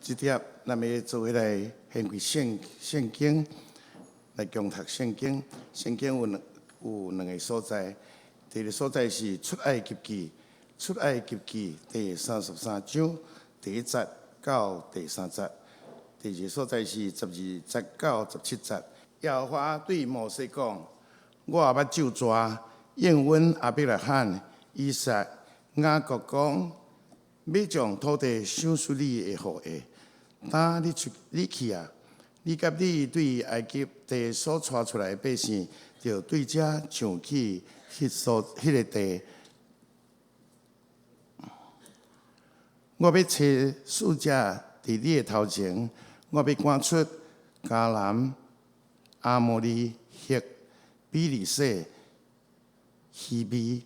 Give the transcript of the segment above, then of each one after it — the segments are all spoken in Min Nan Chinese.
這帖咱欲做伙來掀開聖經來共讀聖經。聖經有兩個所在，第一個所在是出埃及記，出埃及記第三十三章第一節到第三節。第二個所在是12節到17節。耶和華對摩西講：我目睭大，應允亞伯拉罕、以撒、雅各講，欲將土地賞賜你的後裔。今你出你去啊！你佮你對埃及地所帶出來的百姓，著對遮上去彼个地。我欲差使者佇你的頭前，我欲趕出迦南、亞摩利、赫、比利洗、希未、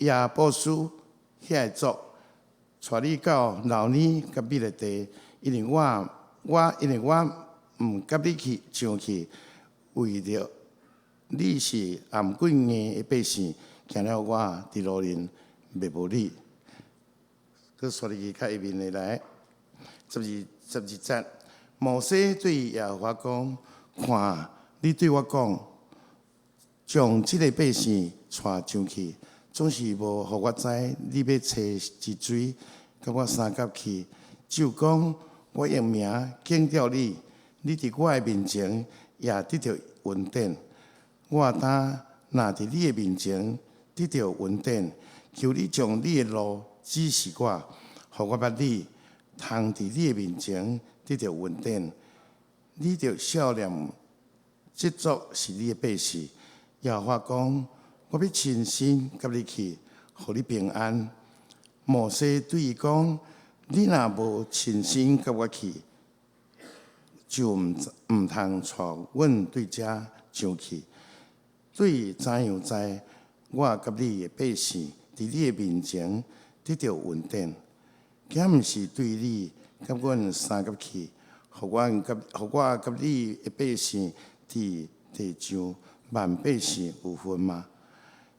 耶布斯遐个族，帶你到流奶佮蜜的地，因為我毋佮你去上去，為著你是頷頸硬的百姓，驚了我佇路面滅無你。閣煞入去較下面的來，12節，摩西對耶和華講：看，你對我講，將這个百姓帶上去，總是無予我知你欲差是誰佮我相佮去。只有講我用名敬吊你，你佇我的面前也得著恩典。我今若佇你的面前得著恩典，求你將你的路指示我，予我捌你，通佇你的面前得著恩典。你著曉念這族是你的百姓。耶和華講：我欲親身佮你去，予你平安。摩西對伊講：你若無親身佮我去，就毋通帶阮對遮上去。對怎樣知我佮你的百姓佇你的面前得著恩典？敢毋是對你佮阮相佮去，予我佮你的百姓佇地上萬百姓有份嗎？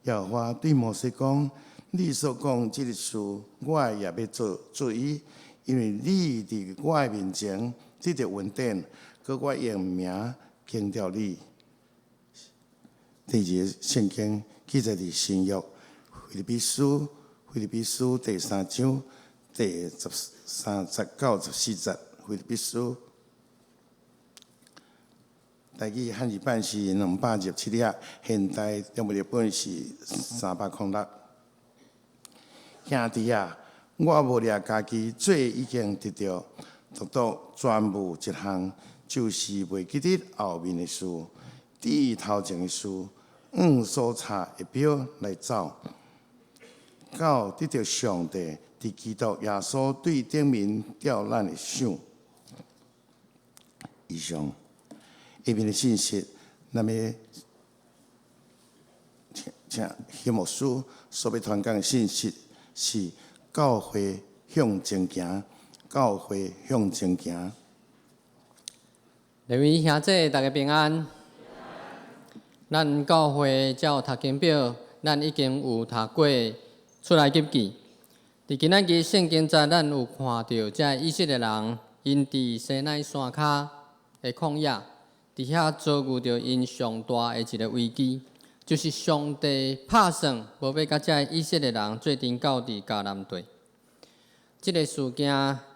耶和華對摩西講：你所講這个事，我也欲做注意，因為你佇我的面前得著恩典，閣我用名強調你。第二个聖經記載佇新約腓立比書，腓立比書第三章第13節到14節，腓立比書。台語漢字版是227頁，現代中文譯本是306。兄弟啊，我無掠家己做已經得著，獨獨專務一項，就是袂記得後面的事，至頭前的事，往所差的標來走，到得著上帝佇基督耶穌對頂面召咱的賞。以上下面的信息，咱欲請許牧師所欲傳講的信息是教會向前行，教會向前行。各位兄弟，大家平安。咱教會照讀經表，咱已經有讀過出埃及記。佇今仔日聖經節，咱有看著這以色列人，𪜶佇西奈山跤的曠野，佇遐遭遇著𪜶上大的一个危機，就是上帝拍算無欲佮這以色列人做陣到佇迦南地。這个事件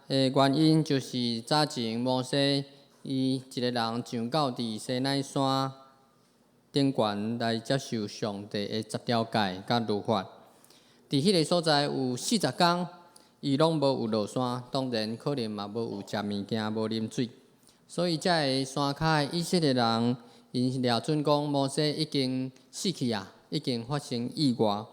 的原因，就是早前摩西伊一个人上到佇西奈山頂懸來接受上帝的十條誡佮律法。佇彼个所在有40工，伊攏無有落山，當然可能嘛無有食物件，無啉水。所以這个山跤的以色列人，𪜶掠準講摩西已經死去啊，已經發生意外，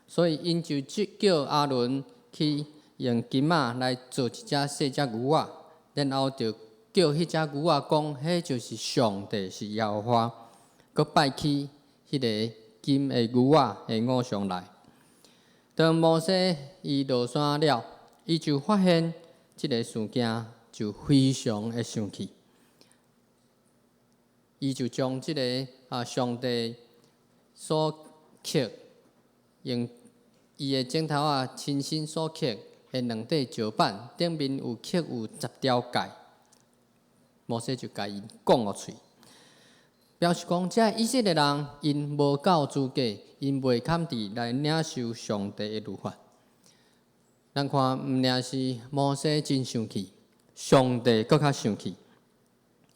所以𪜶就叫亞倫去用金仔來做一隻細隻牛仔，然後就叫彼隻牛仔講，彼就是上帝是耶和華，閣拜起彼个金的牛仔的偶像來。當摩西伊落山了，伊就發現這个事件，就非常的生氣。伊就將這个上帝所刻用伊的指頭仔親身所刻的兩塊石板，頂面有刻有十條誡，摩西就共𪜶講予喙，表示講這以色列人𪜶無夠資格，𪜶袂堪得來領受上帝的律法。咱看，毋爾是摩西真生氣，上帝閣較生氣。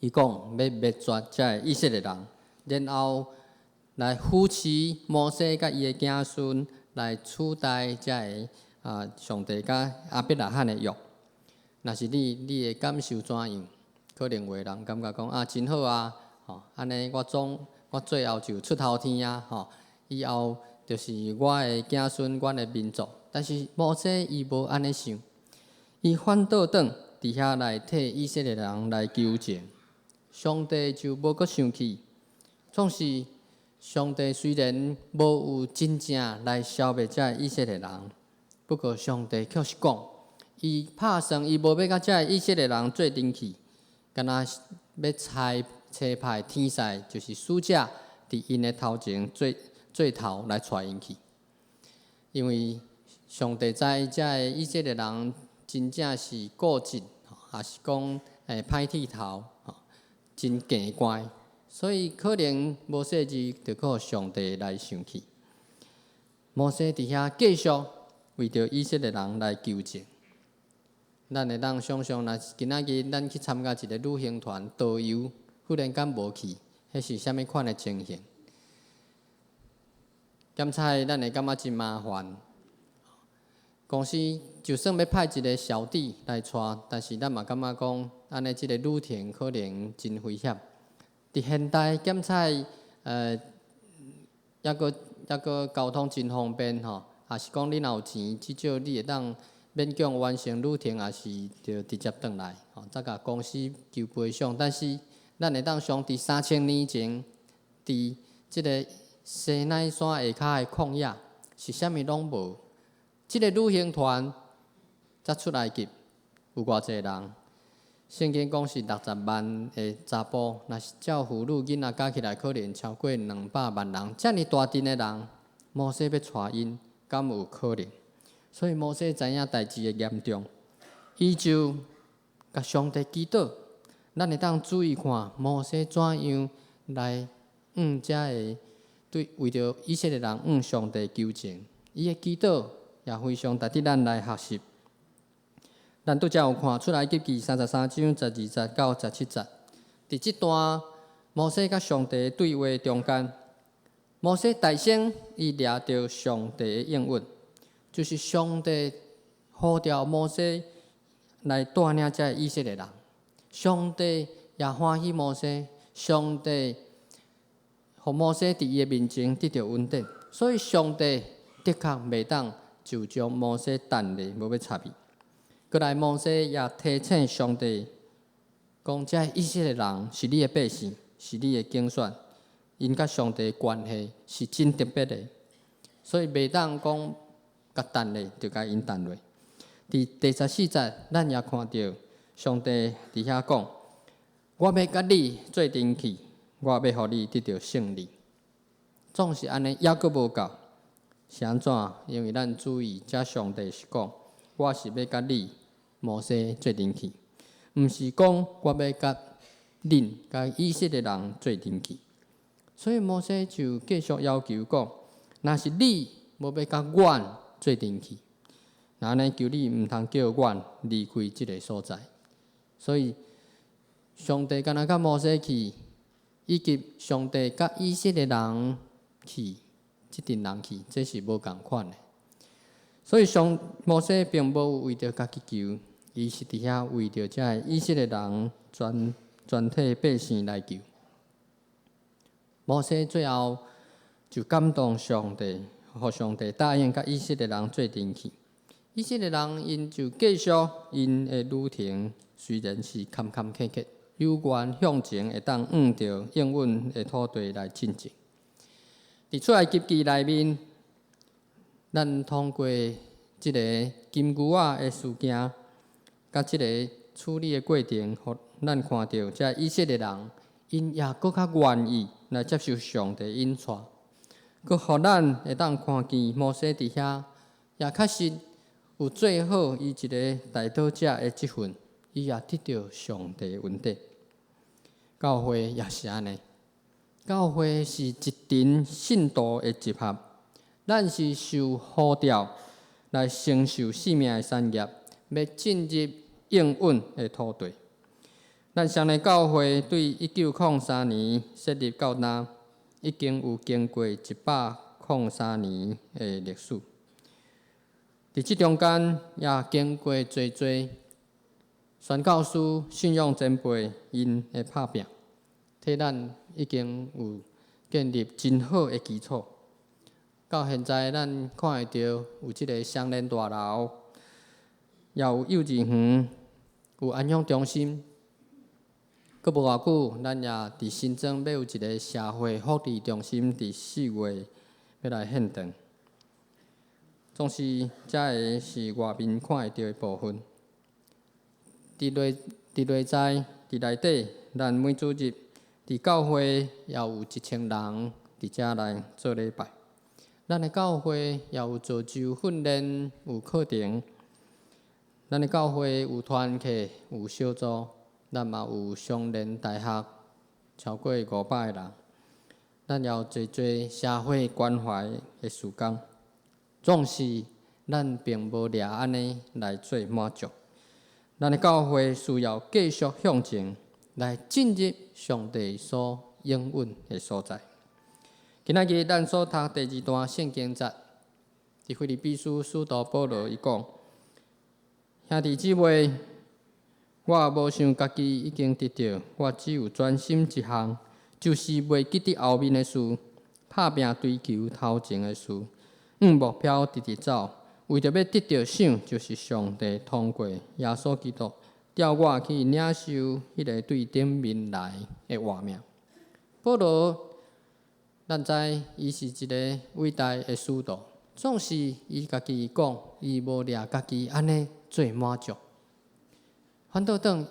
伊講欲滅絕這以色列人，然後來扶持摩西佮伊的子孫來取代這个上帝佮亞伯拉罕的約。若是你，你的感受怎樣？可能有的人感覺講啊，真好啊，吼，按呢我總我最後就出頭天啊，吼，以後就是我的子孫，阮的民族。但是摩西伊無按呢想，伊反倒轉佇遐來替以色列人來求情，上帝就無閣生氣。總是上帝雖然無有真正來消滅這以色列人，不過上帝卻是講，伊拍算伊無欲佮這以色列人做陣去，敢若欲差差派天使，就是使者，佇𪜶的頭前做做頭來帶𪜶去。因為上帝知這个以色列人真正是固執，抑是講歹鐵頭，真見怪，所以可能無細膩就予上帝來生氣。摩西佇遐繼續為著以色列人來求情。咱會當想像，若是今仔日咱去參加一个旅行團，導遊忽然間無去，彼是啥物款的情形？檢採咱會感覺真麻煩。公司就算欲派一个小弟來帶，但是咱嘛感覺講，按呢這个旅程可能真危險。佇現代檢採，抑閣抑閣交通真方便吼，抑是講你若有錢，至少你會當勉強完成旅程，抑是著直接轉來，吼，才共公司求賠償。但是咱會當想佇3000年前，佇這个西奈山下跤的曠野，是啥物攏無。這个旅行團才出埃及有偌濟人？聖經講是60萬的查埔，若是照婦女囡仔加起來，可能超過200萬人。遮爾大陣的人，摩西欲帶𪜶，敢有可能？所以摩西知影代誌的嚴重，伊就共上帝祈禱。咱會當注意看摩西怎樣來向這个對為著以色列人向上帝求情，伊的祈禱也非常值得咱來學習。咱拄才有看出埃及記33章12節到17節，佇這段摩西佮上帝對話中間，摩西大聲伊掠著上帝的應允，就是上帝呼召摩西來帶領這以色列人，上帝也歡喜摩西，上帝予摩西佇伊的面前得著恩典，所以上帝的確袂當就將摩西掷咧，無欲插伊。閣來，摩西也提醒上帝，講這以色列人是你的百姓，是你的揀選，𪜶佮上帝的關係是真特別的，所以袂當講共擲咧，就共𪜶擲落。佇第14節，咱也看著上帝佇遐講：我欲佮你做陣去，我欲予你得著勝利。總是按呢，猶閣無夠，是按怎？因為咱注意，這上帝是講，我是欲佮你摩西做陣去，毋是講我欲佮恁佮以色列人做陣去。所以摩西就繼續要求講：若是你無欲佮阮做陣去，那按呢求你毋通叫阮離開這个所在。所以上帝敢若佮摩西去，以及上帝佮以色列人去，這陣人去，這是無仝款的。所以上摩西並無為著家己求，伊是佇遐為著這个以色列人全全體百姓來求。摩西最後就感動上帝，予上帝答應佮以色列人做陣去。以色列人𪜶就繼續𪜶的旅程，雖然是坎坎坷坷，有緣向前會當向著應允的土地來進前。佇出埃及記內面，咱通過這个金牛仔的事件，佮這个處理的過程，予咱看著這以色列人，𪜶也閣較願意來接受上帝𪜶帶，閣予咱會當看見摩西佇遐，也確實有做好伊一个代禱者的職分，伊也得著上帝恩典。教會也是按呢，教會是一群信徒的集合，咱是受呼召來承受性命的產業，欲進入應允的土地。咱雙連教會對1903年設立到今，已經有經過103年的歷史。佇這中間也經過濟濟宣教師、信仰前輩𪜶的拍拚，替咱已經有建立真好的基礎。到現在，咱看會著有這个雙連大樓，也有幼稚園，有安養中心。閣無偌久，咱也佇新莊欲有一个社會福利中心，佇4月欲來獻堂。總是，這个是外面看會著的部分。佇內在佇內底，咱每主日佇教會也有1000人佇遮來做禮拜。咱的教會也有造就訓練，有課程。咱的教會有團契，有小組，咱嘛有雙連大學超過500个人。咱也有濟濟社會關懷的事工。總是，咱並無掠按呢來做滿足。咱的教會需要繼續向前，來進入上帝所應允的所在。今仔日咱所讀第二段聖經節，佇腓立比書使徒保羅伊講：兄弟姊妹，我無想家己已經得著，我只有專心一項，就是袂記得後面的事，拍拚追求頭前的事，向目標直直走，為著欲得著賞，就是上帝通過耶穌基督召我去領受彼个對頂面來的活命。保羅，咱知伊是一个偉大的使徒，總是伊家己講，伊無掠家己按呢做滿足。反倒轉，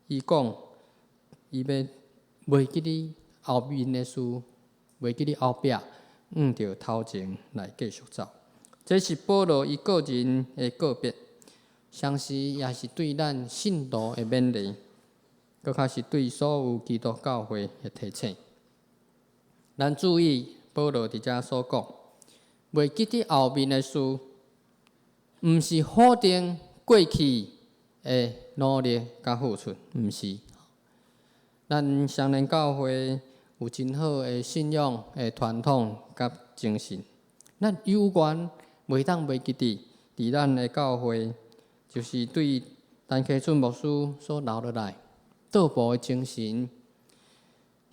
伊講，伊欲袂記得後面的事，袂記得後壁，向著頭前來繼續走。這是保羅伊個人的告別，同時也是對咱信徒的勉勵，閣較是對所有基督教會的提醒。咱注意保羅佇遮所講，袂記得後面的事，毋是否定過去的努力佮付出，毋是。咱雙連教會有真好的信仰的傳統佮精神，咱猶原袂當袂記得，佇咱的教會，就是對陳啟春牧師所留落來倒步的精神，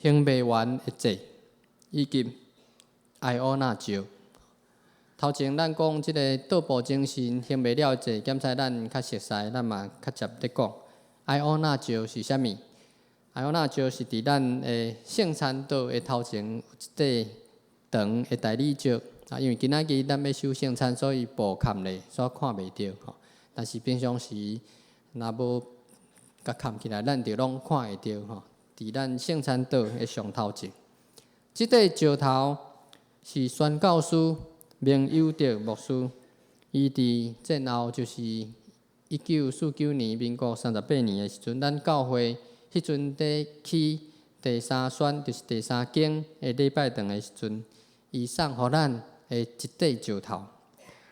還袂完的債，以及愛烏納石。頭前咱講這个倒步精神，還袂了的債，檢採咱較熟悉，咱嘛較捷咧講。愛烏納石是啥物？愛烏納石是佇咱的聖餐桌的頭前有一塊長的大理石。啊，因為今仔日咱欲守聖餐，所以布冚咧，所以看袂著吼。但是平常時若無共冚起來，咱就攏看會著吼。佇咱聖餐桌的上頭前，這塊石頭是宣教師明友德牧師，伊佇戰後就是1949年，民國38年的時陣，咱教會彼陣佇起第三宣，就是第三間的禮拜堂的時陣，伊送予咱的一塊石頭。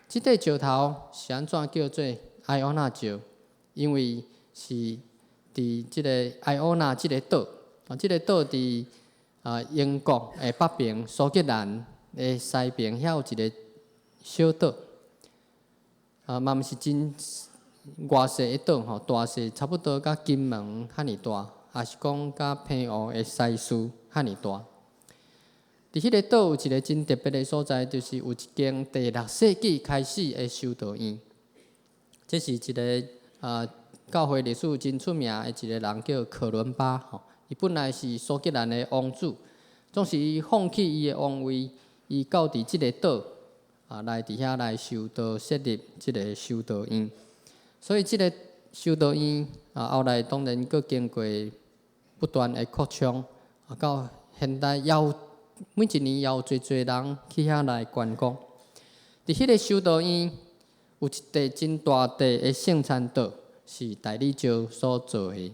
這塊石頭是按怎叫做愛烏納石？因為是佇這个愛烏納這个島，啊，這个島佇英國的北邊蘇格蘭的西邊，遐有一个小島，啊，嘛毋是真偌細的島吼，大細差不多佮金門遐爾大，抑是講佮澎湖的西嶼遐爾大。佇彼个島有一个真特別的所在，就是有一間第六世紀開始的修道院。這是一个教會歷史真出名的一个人，叫可倫巴吼。伊本來是蘇格蘭的王子，總是伊放棄伊的王位，伊到佇這个島來佇遐來修道，設立這个修道院。所以這个修道院後來當然閣經過不斷的擴充，到現代猶有每一年猶有濟濟人去遐來觀光。佇彼个修道院有一塊真大塊的聖餐桌是大理石所做的。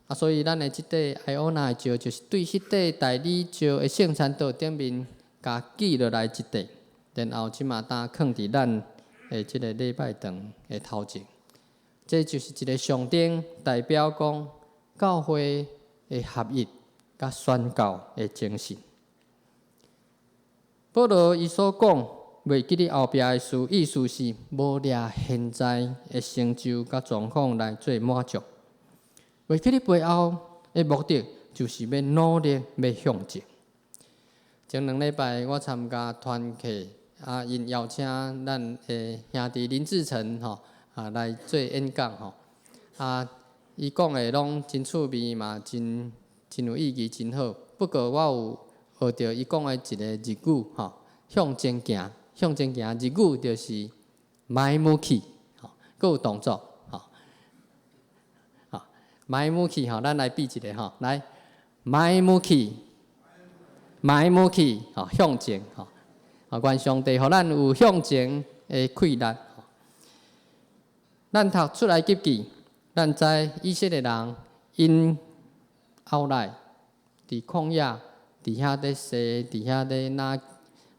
啊，所以咱的這塊艾歐娜的石，就是對彼塊大理石的聖餐桌頂面共記落來一塊，然後這馬當囥佇咱的這个禮拜堂的頭前。這就是一个象徵，代表講教會的合一佮宣教的精神。保羅伊所講袂記得後壁的事，意思是無掠現在的成就佮狀況來做滿足。袂記得背後的目的，就是欲努力欲向前。前兩禮拜我參加團契，啊，𪜶邀請咱的兄弟林志成吼啊來做演講吼，啊，伊講的攏真趣味嘛，真真有意義，真好。不過我有學著伊講的一个日語吼，向前行，向前行，日語就是前向き，吼，閣有動作，吼，吼，前向き吼，咱來比一下吼，來，前向き，前向き，吼，向前，吼，啊，願上帝予咱有向前的氣力。咱讀出埃及記，咱知以色列人𪜶後來佇曠野，佇遐咧踅，佇遐咧哪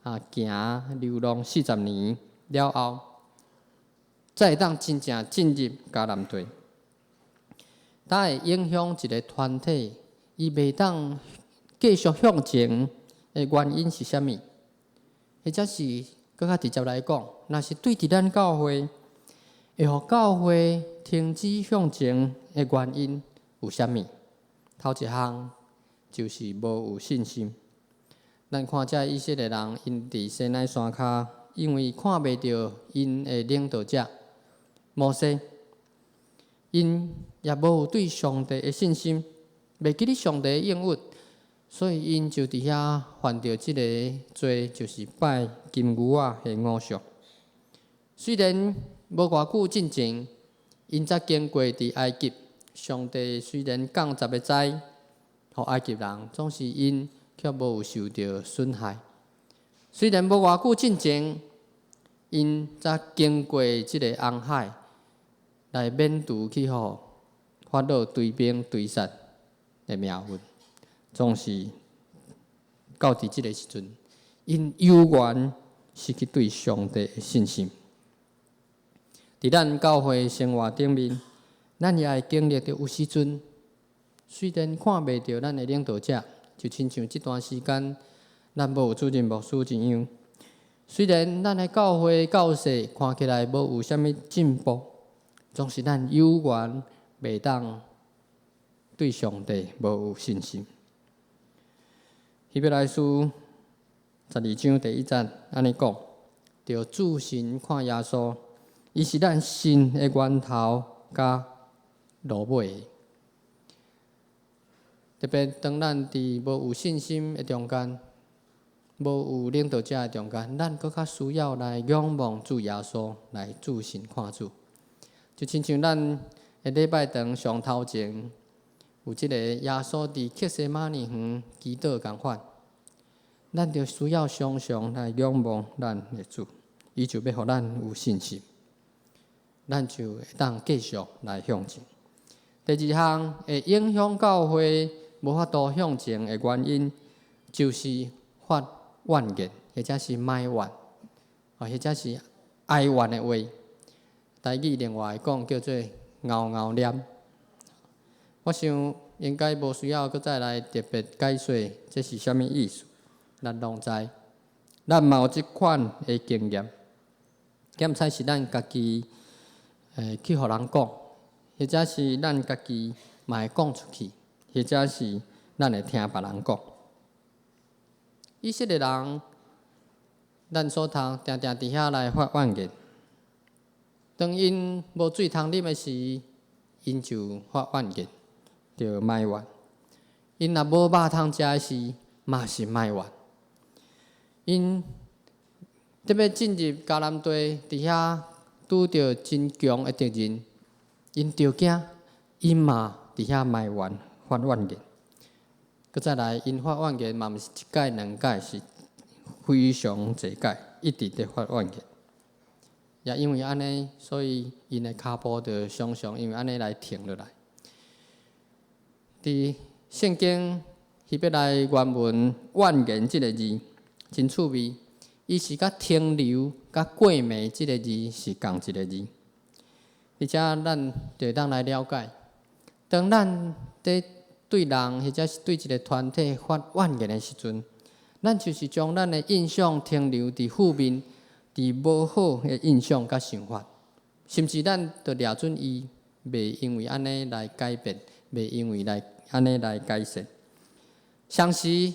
啊行流浪四十年了後，才會當真正進入迦南地。它會影響一个團體，伊袂當繼續向前的原因是啥物？或者是閣較直接來講，若是對佇咱教會，會予教會停止向前的原因有啥物？頭一項就是無有信心。咱看這以色列人，𪜶佇西奈山跤，因為看袂著𪜶的領導者摩西，𪜶也無有對上帝的信心，袂記得上帝的應允，所以𪜶就佇遐犯著這个罪，就是拜金牛仔的偶像。雖然無偌久進前，𪜶才經過佇埃及，上帝雖然降十个災，予埃及人，總是𪜶卻無有受著損害。雖然無偌久進前，𪜶才經過這个紅海，來免除去予法老追兵追殺的命運，總是到佇這个時陣，𪜶猶原失去對上帝的信心。佇咱教會生活頂面，咱也會經歷著有時陣，雖然看袂著咱的領導者，就親像這段時間，咱無有主任牧師一樣。雖然咱的教會教勢看起來無有啥物進步，總是咱猶原袂當對上帝無有信心。希伯來書12章第一節按呢講：著注神看耶穌，伊是咱信的源頭佮落尾的。特別當咱佇無有信心的中間，無有領導者的中間，咱閣較需要來仰望主耶穌，來注神看主。就親像咱的禮拜堂上頭前有這个耶穌佇客西馬尼園祈禱仝款，咱就需要常常來仰望咱的主，伊就欲予咱有信心，咱就會當繼續來向前。第二項會影響教會無法度向前的原因，就是發怨言，或者是埋怨，或者是哀怨的話。台語另外講叫做𠢕𠢕念。我想應該無需要閣再來特別解說這是啥物意思，咱攏知，咱嘛有這款的經驗。檢採是咱家己去予人講，或者是咱家己嘛會講出去，或者是咱會聽別人講。以色列人，咱所讀定定佇遐來發怨言。當𪜶無水通啉的時，𪜶就發怨言，就埋怨。𪜶若無肉通食的時，嘛是埋怨。𪜶特別進入迦南地，佇遐拄著真強的敵人，𪜶著驚，𪜶嘛佇遐埋怨發怨言。閣再來，𪜶發怨言嘛毋是一擺兩擺，是非常濟擺，一直佇發怨言。也因為按呢，所以𪜶的跤步就常常因為按呢來停落來。佇聖經希伯來原文“怨言”這个字真趣味，伊是佮停留、佮過暝這个字是仝一个字。而且咱就會當來了解，當咱佇對人或者是對一个團體發怨言的時陣，咱就是將咱的印象停留佇負面、佇無好的印象佮想法，甚至咱就掠準伊袂因為按呢來改變，袂因為來按呢來改善。同時，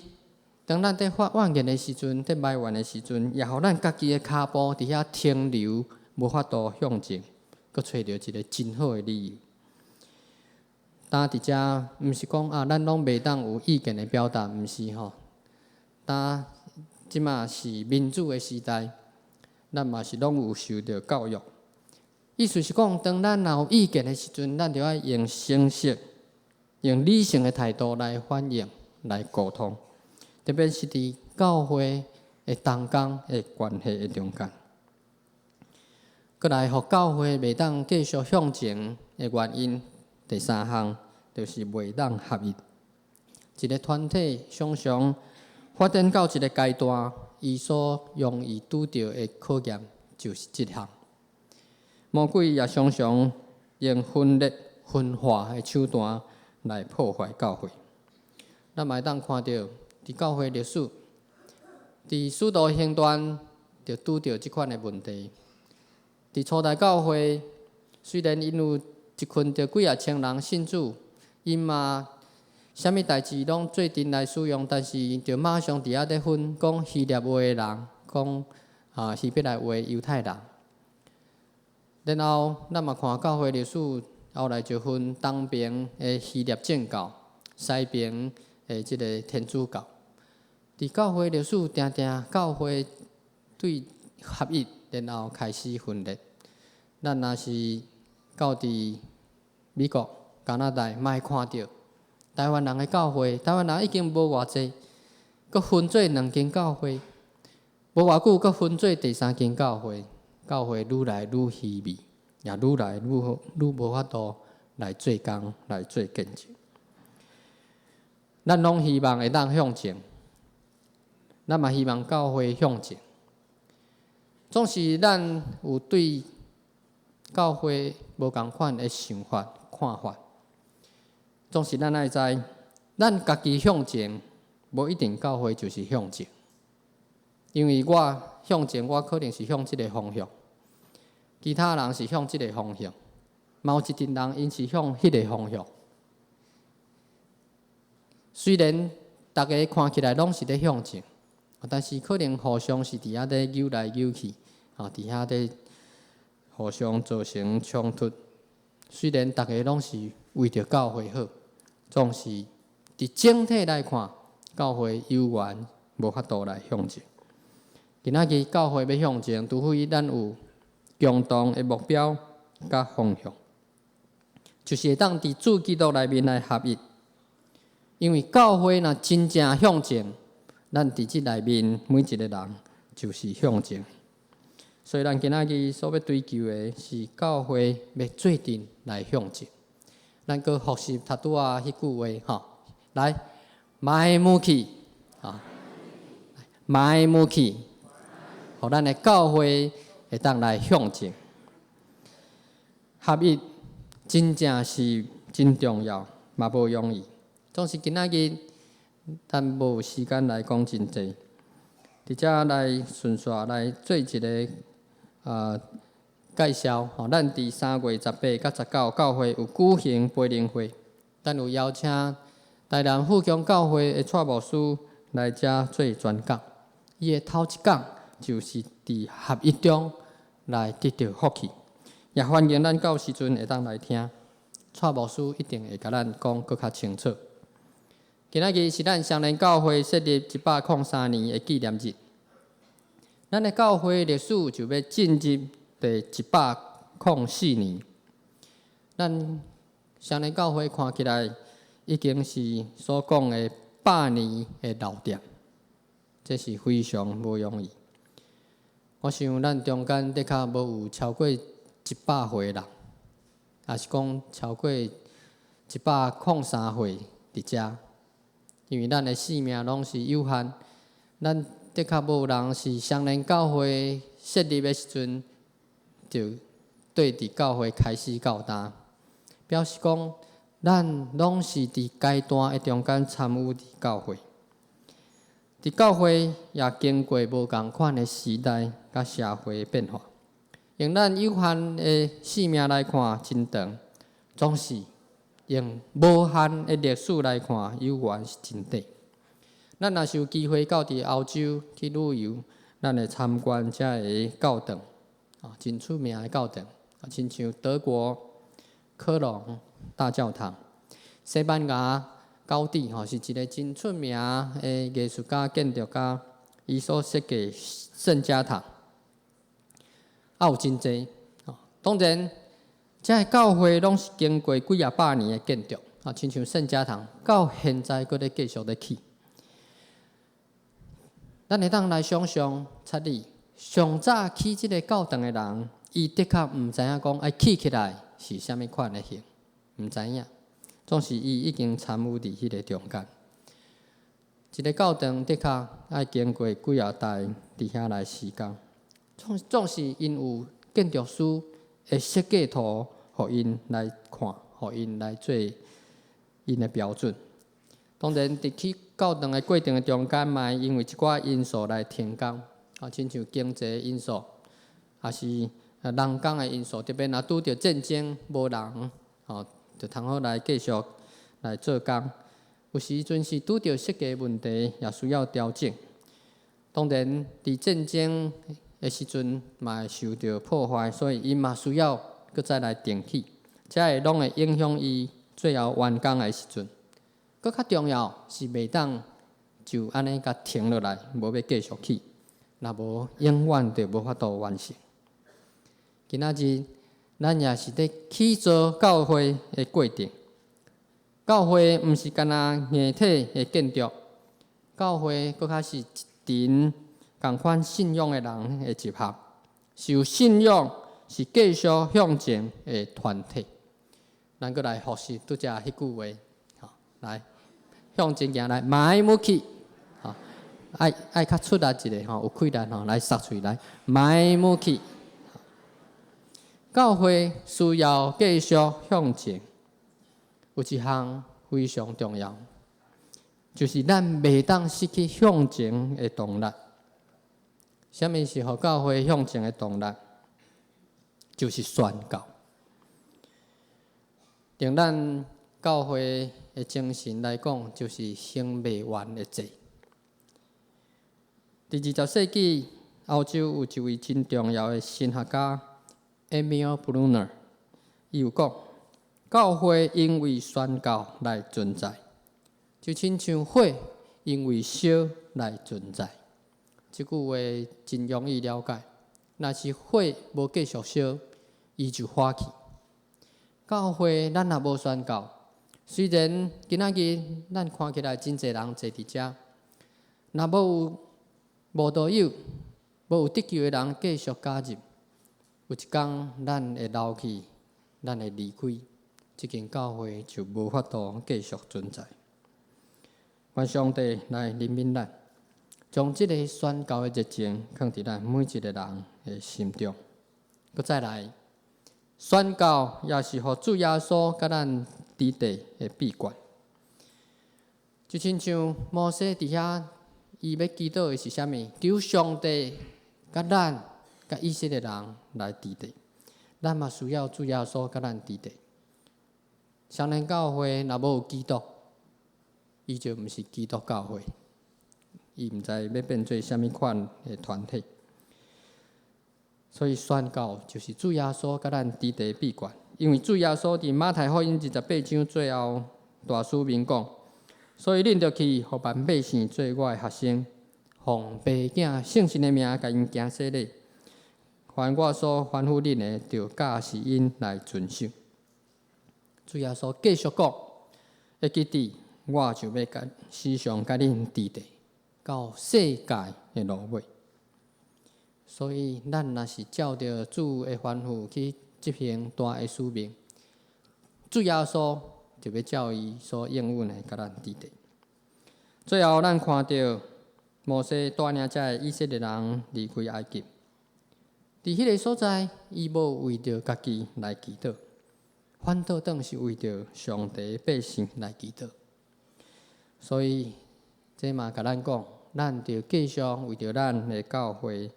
當咱佇發怨言的時陣，佇埋怨的時陣，也予咱家己的跤步佇遐停留，無法度向前，閣揣著一个真好的理由。當佇遮，毋是講啊，咱攏袂當有意見的表達，毋是吼。當這馬是民主的時代，咱嘛是攏有受著教育。意思是講，當咱若有意見的時陣，咱著愛用誠實、用理性的態度來反應、來溝通，特別是佇教會的同工的關係的中間。閣來，予教會袂當繼續向前的原因，第三項就是袂當合一。一个團體常常發展到一个階段，伊所容易拄著的考驗就是這項。魔鬼也常常用分裂、分化的手段來破壞教會。咱嘛會當看著，佇教會歷史，佇使徒行傳就拄著這款的問題。佇初代教會，雖然𪜶有一群著幾仔千人信主，𪜶嘛啥物代誌攏做陣來使用，但是就馬上佇遐咧分，講希臘話的人，講啊希伯來話猶太人。然後咱嘛看教會歷史，後來就分東邊的希臘正教，西邊的這个天主教。佇教會歷史，定定教會對合一，然後開始分裂。咱若是到佇美國、加拿大，嘛會看著台灣人的教會，台灣人已經無偌濟，閣分做兩間教會，無偌久閣分做第三間教會，教會愈來愈稀微，也愈來愈好，愈無法度來做工，來做見證。咱攏希望會當向前，咱嘛希望教會向前。總是咱有對教會無仝款的想法、看法。總是咱愛知，咱家己向前，無一定教會就是向前。因為我向前，我可能是向這个方向，其他人是向這个方向，嘛有一陣人𪜶是向彼个方向。雖然逐家看起來攏是咧向前，但是可能互相是佇遐咧扭來扭去，佇遐咧互相造成衝突。雖然逐家攏是為著教會好，總是佇整體來看，教會猶原無法度來向前。今仔日教會欲向前，除非咱有共同的目標佮方向，就是會當佇主基督內面來合一。因為教會若真正向前，咱佇這內面每一个人就是向前。所以，咱今仔日所欲追求的是教會欲做陣來向前。咱閣複習頭拄仔彼句話，吼，來，前向去，啊，前向去，予咱的教會會當來向前。合一真正是真重要，嘛無容易。總是今仔日，咱無時間來講真濟，佇遮來順紲來做一个介紹。吼，咱佇3月18佮19教會有舉行培靈會，咱有邀請台南富強教會的蔡牧師來遮做專講。伊的頭一講就是佇合一中來得著福氣，也歡迎咱到時陣會當來聽。蔡牧師一定會共咱講閣較清楚。今仔日是咱雙連教會設立103年的紀念日，咱的教會歷史就欲進入第104年。咱雙連教會看起來已經是所講的百年的老店，這是非常無容易。我想咱中間的確無有超過100歲人，抑是講超過103歲佇遮，因為咱的性命攏是有限，咱的確無人是雙連教會設立的時陣就對佇教會開始到今，表示講咱攏是佇階段的中間參與佇教會。佇教會也經過無仝款的時代佮社會變化，用咱有限的性命來看，真長；總是用無限的歷史來看，猶原是真短。咱若是有機會到佇歐洲去旅遊，咱會參觀遮个教堂，啊，真出名的教堂，啊，親像德國科隆大教堂、西班牙高第吼，是一个真出名的藝術家、建築家，伊所設計聖家堂，啊有真濟。當然，這个教會攏是經過幾仔百年的建築，啊，親像聖家堂，到現在閣咧繼續咧起。咱會當來想像，插你上早起這个教堂的人，伊的確毋知影講愛起起來是啥物款的形，毋知影。總是伊已經參與佇彼个中間。一个教堂的確愛經過幾仔代佇遐來施工，總是𪜶有建築師的設計圖，予𪜶來看，予𪜶來做𪜶的標準。當然，佇起教堂的過程的中間，嘛會因為一寡因素來停工，啊，親像經濟因素，抑是人工的因素，特別若拄著戰爭，無人，吼，就通好來繼續來做工。有時陣是拄著設計問題，也需要調整。當然，佇戰爭的時陣嘛會受著破壞，所以𪜶嘛需要閣再來重起，這會攏會影響伊最後完工的時陣。閣較重要是袂當就按呢共停落來，無欲繼續起，若無永遠就無法度完成。今仔日咱也是佇起造教會的過程。教會毋是干焦硬體的建築，教會閣較是一群仝款信仰的人的集合，是有信仰，是繼續向前的團體。咱閣來複習拄才彼句話，吼，來向前行來，邁母去，吼，愛較出力一下吼，有氣力吼，來撒喙來，邁母去。教會需要繼續向前，有一項非常重要，就是咱袂當失去向前的動力。啥物是予教會向前的動力？就是宣教。用咱教會的精神來講，就是還袂完的債。佇20世紀，歐洲有一位真重要的神學家 Emil Brunner，伊有講，教會因為宣教來存在，就親像火因為燒來存在。這句話真容易了解。若是火無繼續燒，伊就火去。教會咱若無宣教，雖然今仔日咱看起來真濟人坐佇遮，若無有慕道友，無有得救的人繼續加入，有一工咱會老去，咱會離開，這間教會就無法度繼續存在。願上帝來憐憫咱，將這个宣教的熱情放佇咱每一个人的心中。閣再來，宣教也是予主耶穌佮咱佇地的秘訣。就親像摩西佇遐，伊欲祈禱的是啥物？求上帝佮咱、佮以色列人來佇地。咱嘛需要主耶穌佮咱佇地。雙連教會若無有基督，伊就毋是基督教會，伊毋知欲變做啥物款的團體。所以宣教就是主耶穌佮咱佇地秘訣。因為主耶穌佇馬太福音28章最後大使命講，所以恁著去，予萬百姓做我的學生，奉父囝聖神的名，共𪜶行洗禮。凡我所吩咐恁的，著教示𪜶來遵守。主耶穌繼續講，會記得我就欲共時常佮恁佇地，到世界的落尾。所以，咱若是照著主的吩咐去執行大的使命，主耶穌就欲照伊所應允的，共咱佇咧。最後，咱看著摩西帶領遮个以色列人離開埃及，佇彼个所在，伊無為著家己來祈禱，反倒轉是為著上帝百姓來祈禱。所以，這嘛共咱講，咱著繼續為著咱的教會，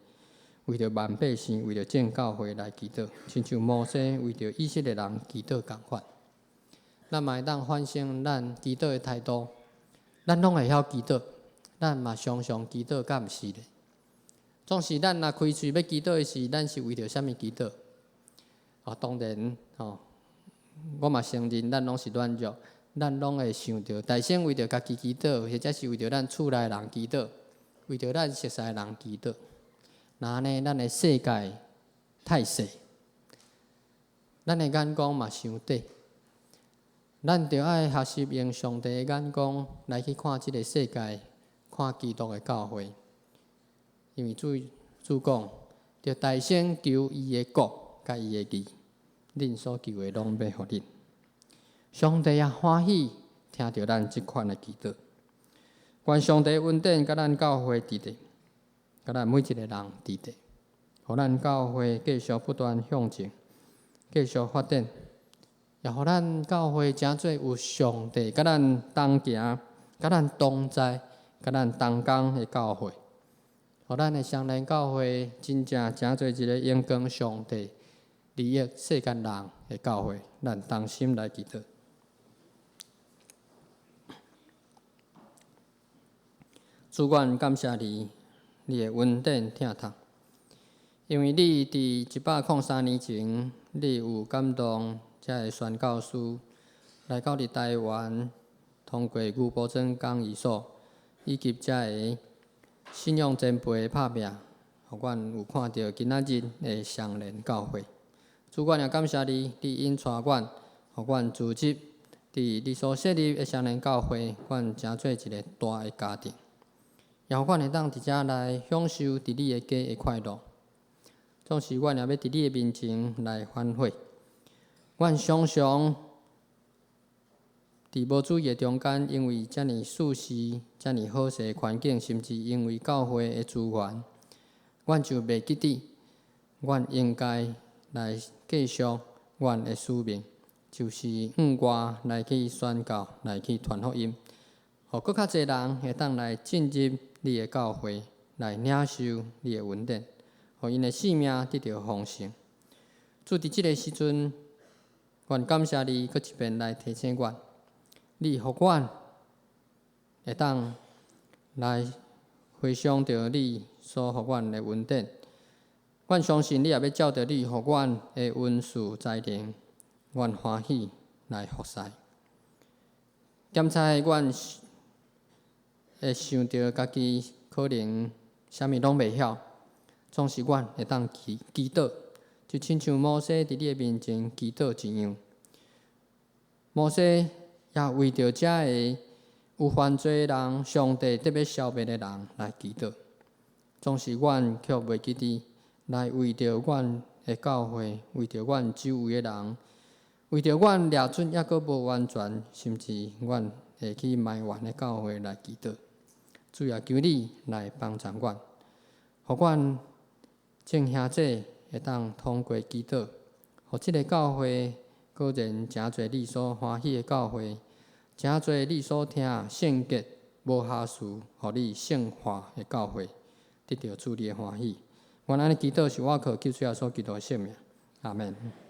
為著萬百姓，為著眾教會來祈禱，親像摩西為著以色列人祈禱仝款。咱嘛會當反省咱祈禱的態度，咱攏會曉祈禱，咱嘛常常祈禱，敢毋是咧？總是咱若開喙欲祈禱的時，咱是為著啥物祈禱？哦，當然，吼，我嘛承認，咱攏是軟弱，咱攏會想著，大先為著家己祈禱，或者是為著咱厝內人祈禱，為著咱熟似的人祈禱。若按呢，咱的世界太細，咱的眼光嘛傷短，咱著愛學習用上帝的眼光來去看這个世界，看基督的教會。因為主主講，著大先求伊的國佮伊的義，恁所求的攏欲予恁。上帝也歡喜聽著咱這款的祈禱。願上帝恩典佮咱教會佇咧，佮咱每一个人佇咧，予咱教會繼續不斷向前，繼續發展，也予咱教會成做有上帝佮咱同行、佮咱同在、佮咱同工的教會。予咱的雙連教會真正成做一个榮光上帝、利益世間人的教會，咱同心來祈禱。主，阮感謝你，你的恩典疼痛，因為你佇103年前，你有感動遮个宣教師來到佇台灣，通過牛埔莊講義所以及遮个信仰前輩的拍拚，予阮有看著今仔日的雙連教會。主，阮也感謝你，你引帶阮，予阮組織佇你所設立的雙連教會，阮成做一个大的家庭，也予阮會當佇遮來享受佇你的家的快樂。總是阮也欲佇你的面前來反悔。阮常常佇無注意的中間，因為遮爾舒適、遮爾好勢的環境，甚至因為教會的資源，阮就袂記得，阮應該來繼續阮的使命，就是向外來去宣告、來去傳福音，予閣較濟人會當來進入你的教會，來領受你的恩典，予𪜶的性命得著豐盛。主，佇這个時陣，阮感謝你，閣一遍來提醒阮。你予阮會當來回想著你所予阮的恩典，阮相信你也欲照著你予阮的恩賜才能，阮歡喜來服侍。檢查阮會想著家己可能啥物攏袂曉，總是阮會當祈祈禱，就親像摩西佇你的面前祈禱一樣。摩西也為著遮个有犯罪的人，上帝特欲消滅的人來祈禱，總是阮卻袂記得來為著阮的教會，為著阮周圍的人，為著阮掠準猶閣無完全，甚至阮會去埋怨的教會來祈禱。主啊，求你來幫助阮，予阮眾兄弟會當通過祈禱，予這个教會果然成做你所歡喜的教會，成做你所疼聖潔無瑕疵，予你聖化的教會，得著主你的歡喜。阮按呢祈禱是倚靠救主耶穌基督的聖名，阿們。